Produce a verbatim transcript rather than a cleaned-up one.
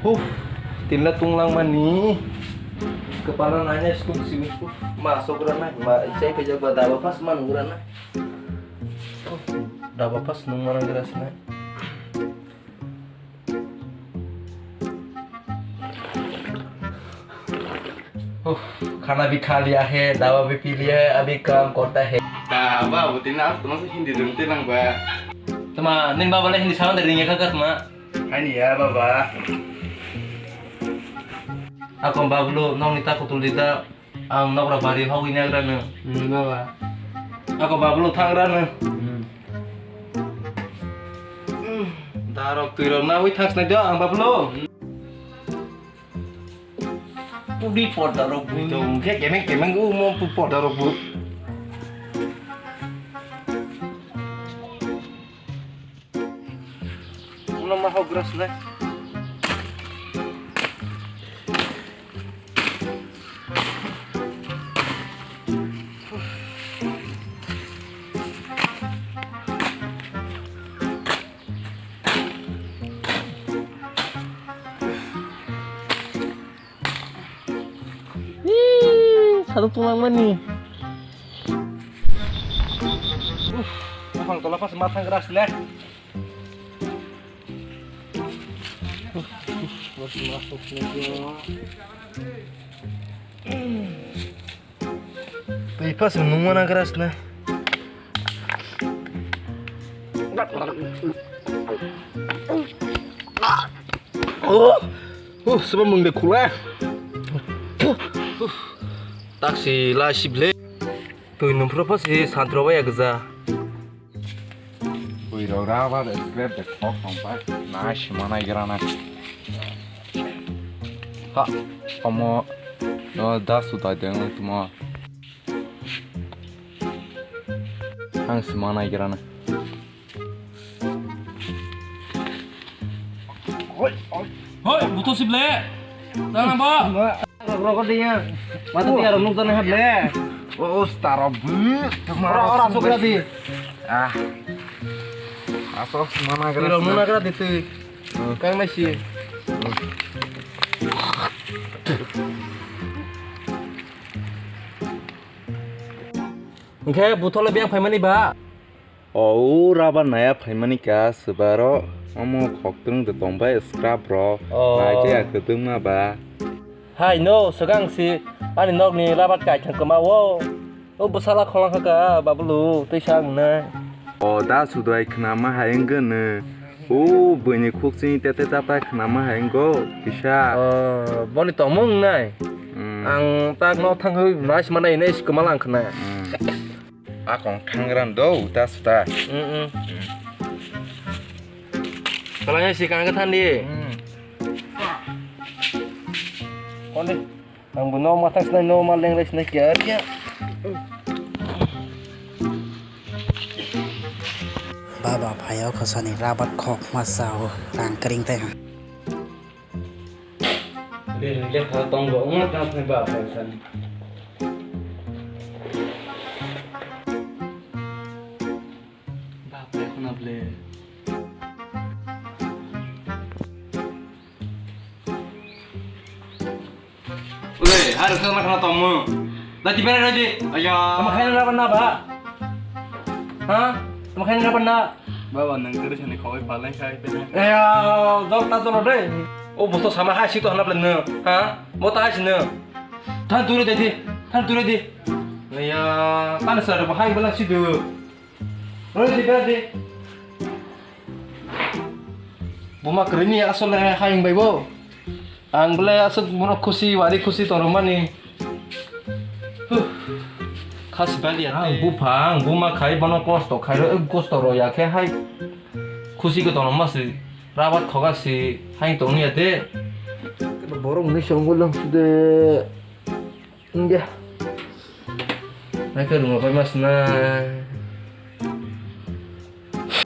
Huh, tinla tunglang mani. Kepala nanya stuk simi. Huh, masuk rana, ma, saya kerja gua dawa pas man gurana. Huh, dawa pas nung mana geras na. Huh, खाना भी खा लिया है, दवा भी पी लिया है, अभी काम करता है। Ba, ba, buti na, tuma sa Hindi dum te lang ba. Tuma, nin baba le Hindi sama dari nya kakat ma. Ani ya, baba. Ako bablu, nong nita kutul dita, ang nokra bari hogwi nagra no. Hmm, baba. Ako bablu thagra no. Hmm. Hmm, darok twi rok na wi thak snai do, ang bablu. Pudi porda rok bui to, hwnkhe kemeng kemeng o mo pu porda rok bu. Uno ma hok gras le. Ih, satu tulang mani. Uff, buphang tola pas mathang keras le. Twi pas nung mana keras na. Oh, uh, sebab mung de kula. Taksi la sible. Twi nung pro pas santro ba ya gza. Bui rok rubber scrap de khok tong pai. Na sima nai gra na. Ha, omo, no, da su da de tuma. Ang sima nai gra na. Hoi, buto sible. Tang nang ba? Rok rok dia. Mata dia rok nuk tang hable. Oh, staro bu. Ora, ora, sok lagi. Ah. Asok mana gra. Rok nuk nagra ditu. Hmm. Kang nasi. Hmm. Hwnkhe butholo biyang phaimani ba? O rubber naya phaimani kha swbaro omo khoktrwng de tongbai scrap rok. Oh. Naikhe ya kwtwngma ba. Hai no swkang si ani nokni rubber kaithang kwma o. O bwsala kholang kha ka babulu tei sa wngnai. O da sudai khnama hai wngkhe nw. O buini khukchini tete tata khnama hai wngkho kisa. Oh, boni tongmung wngnai. Hmm. Ang tak no thangwi nais manai nais kwma lang khna. Hmm. Akong thangrang do uta suta. Mm, mm. Kalanya si kang than di. Mm. Konde. Ang bo no ma thang sinai no ma leng lai sinai kya kya. Baba phaio khosani rabat khok ma sao rang kring tei ha. Ri ri le kha tong bo ong tang phai ba phai san. Ba phai khna ble. Oi, har khna khna tong mo. Da ti bera di. Aya. Tama khaina na ba na ba. Ha? Tama khaina na ba na. Baba, nwng kwrwi sani khogwi palai khai pele. Eya, dok ta cholo de. O bosto sama hai si to hana pele no. Ha? Bo ta hai si no. Than dure de di. Than dure di. Eya, tan sa de hai bala si do. Roi di, roi di. Buma kwrwi ni asole hai wng bai bo. Ang bole aswk bono khusi, wari khusi tongmani. Huh. Khasi bali ya. Ang buphang, buma khai bono kosto khai ro, kosto ro ya khe hai. Khusi khe tongma si. Rabat khoga si hai tong ya de. Borok ni songbo lang sude. Nge. Hai khe ruma pai mas na.